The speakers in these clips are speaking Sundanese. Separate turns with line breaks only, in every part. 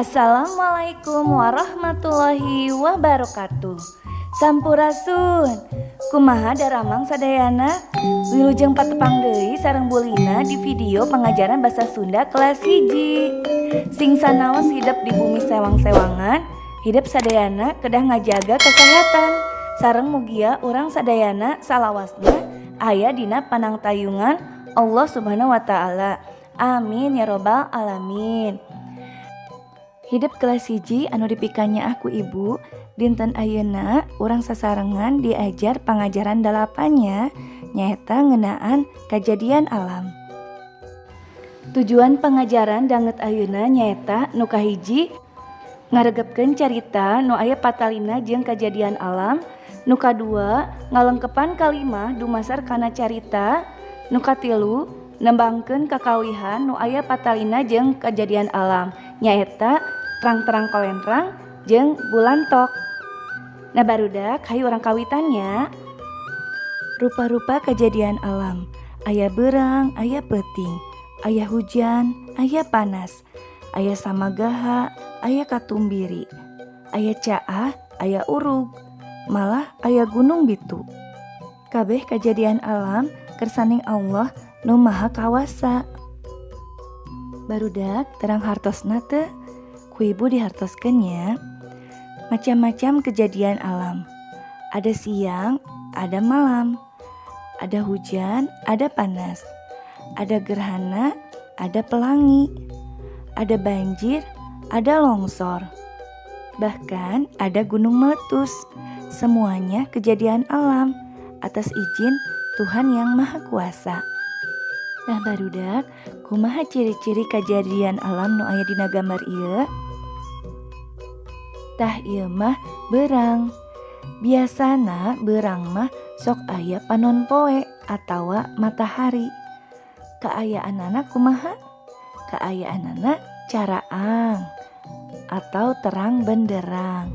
Assalamualaikum warahmatullahi wabarakatuh. Sampurasun. Kumaha daramang sadayana? Wilujeng patepang deui sareng Bu Lina di video pengajaran bahasa Sunda kelas 1. Sing sanaos hidep di bumi sewang-sewangan, hidep sadayana kedah ngajaga kesehatan. Sareng mugia urang sadayana salawasna aya dina panangtayungan Allah Subhanahu wa Ta'ala. Amin ya robbal alamin. Hidep kelas 1 anu dipikanyaah ku ibu, dinten ayeuna urang sasarengan diajar pangajaran 8 nya, nyaeta ngeunaan kajadian alam. Tujuan pengajaran danget ayeuna nyaeta nu kahiji, ngaregepkeun carita nu aya patalina jeung kajadian alam, nu kadua, ngalengkepan kalimah dumasar kana carita, nu katilu, nembangkeun kakawihan nu aya patalina jeung kajadian alam, nyaeta Trang-trang Kolentrang jeung Bulantok. Nah barudak, hayu urang kawitan nya. Rupa-rupa kejadian alam. Aya beurang, aya peuting, aya hujan, aya panas, aya samagaha, aya katumbiri, aya caah, aya urug, malah aya gunung bitu. Kabeh kejadian alam kersaning Allah nu Maha Kawasa. Barudak, terang hartosna teu? Ku ibu dihartoskeun nya. Macam-macam kejadian alam. Ada siang, ada malam. Ada hujan, ada panas. Ada gerhana, ada pelangi. Ada banjir, ada longsor. Bahkan ada gunung meletus. Semuanya kejadian alam atas izin Tuhan Yang Maha Kuasa. Nah barudak, kumaha ciri-ciri kejadian alam nu aya dina gambar ieu? Tah, ieu mah beurang. Biasana beurang mah sok aya panon poe atawa matahari. Kaayaanana kumaha? Kaayaanana caraang atau terang benderang.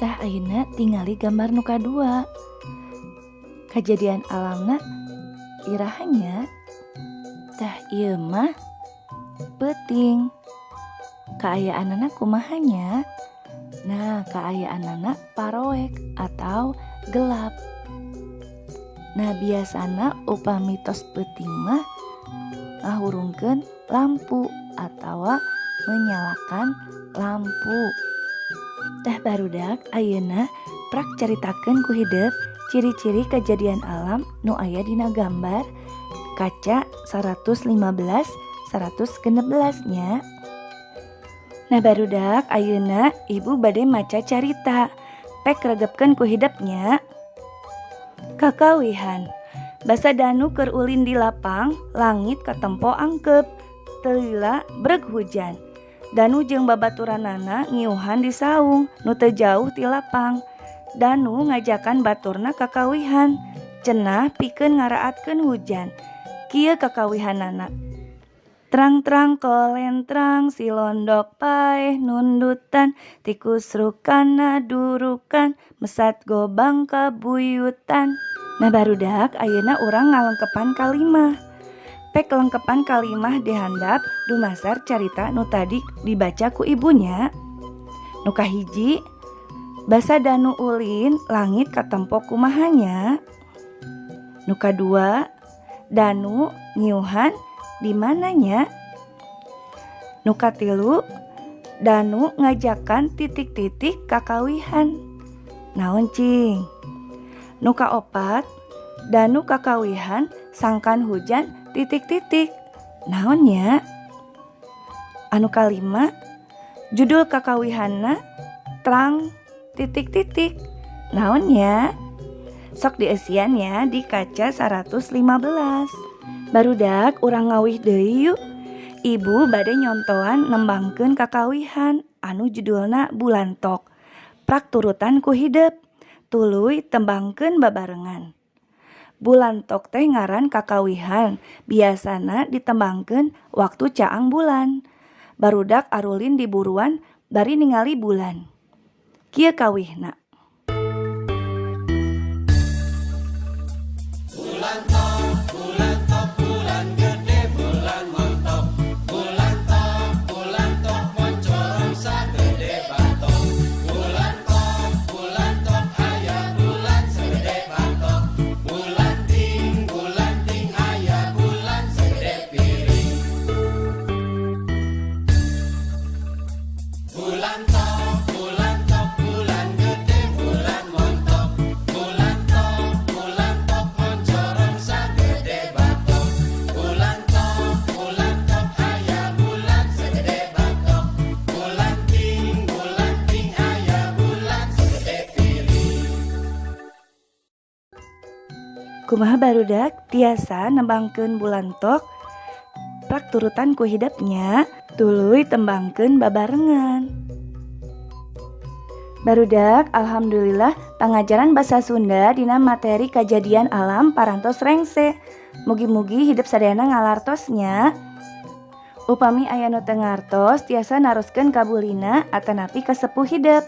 Tah, ayeuna tingali gambar nu kadua. Kajadian alamna iraha nya? Tah, ieu mah peuting. Kaayaanana kumaha nya? Nah, kaayaanana paroek atau gelap. Nah, biasana upami tos peuting mah ngahurungkeun lampu atawa menyalakan lampu. Tah barudak, ayeuna prak caritakeun ku hidep ciri-ciri kejadian alam nu aya dina gambar kaca 115 116 nya. Nah barudak, ayeuna ibu bade maca carita. Pek regepkeun ku hidep nya. Kakawihan. Basa Danu keur ulin di lapang, langit katempo angkep. Teu lila breg hujan. Danu jeung babaturanana ngiuhan di saung nu teu jauh ti lapang. Danu ngajakan baturna kakawihan. Cenah pikeun ngaraatkeun hujan. Kieu kakawihanana. Trang-trang kolentrang, si londok paeh nundutan, tikus rukana durukan, mesat gobang kabuyutan. Nah barudak, ayeuna urang ngalengkepan kalimah. Pek lengkepan kalimah di handap dumasar carita nu tadi dibaca ku ibu nya. Nu kahiji, basa Danu ulin langit katempo kumaha nya? Nu kadua, Danu ngiuhan di mana nya? Nu katilu, Danu ngajakan titik-titik kakawihan. Naon cing? Nu kaopat, Danu kakawihan sangkan hujan titik-titik. Naon nya? Anu kalima, judul kakawihanna Trang titik-titik. Naon nya? Sok dieusian ya di kaca 115. Barudak, urang ngawih deui yuk. Ibu bade nyontoan nembangkeun kakawihan anu judulna Bulantok. Prak turutan ku hidep. Tuluy tembangkeun babarengan. Bulantok teh ngaran kakawihan, biasana ditembangkeun waktu caang bulan. Barudak arulin di buruan bari ningali bulan. Kieu kawihna.
Bulantok, bulantok, bulan gede, bulan montok. Bulantok, bulantok. Bulan tok, bulan gede, bulan montok. Bulan tok, bulan tok, moncorong sagede batok. Bulan tok, bulan tok, aya bulan segede batok. Bulan ting, aya bulan segede piring.
Kumaha, barudak, tiasa nembangkeun bulan tok? Prak turutan ku hidep nya, tuluy tembangkeun babarengan. Barudak, alhamdulillah pangajaran bahasa Sunda dina materi kajadian alam parantos rengse. Mugi-mugi hidep sadayana ngalartos nya. Upami aya nu teu ngartos, tiasa naroskeun ka Bulina atanapi ka sepuh hidep.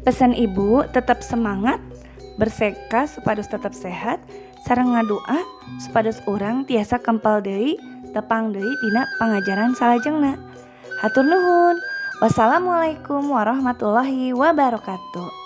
Pesan ibu, tetap semangat, berseka supados tetap sehat, sareng ngadua supados urang tiasa kempel deui, tepang deui dina pangajaran salajengna. Hatur nuhun. Wassalamualaikum warahmatullahi wabarakatuh.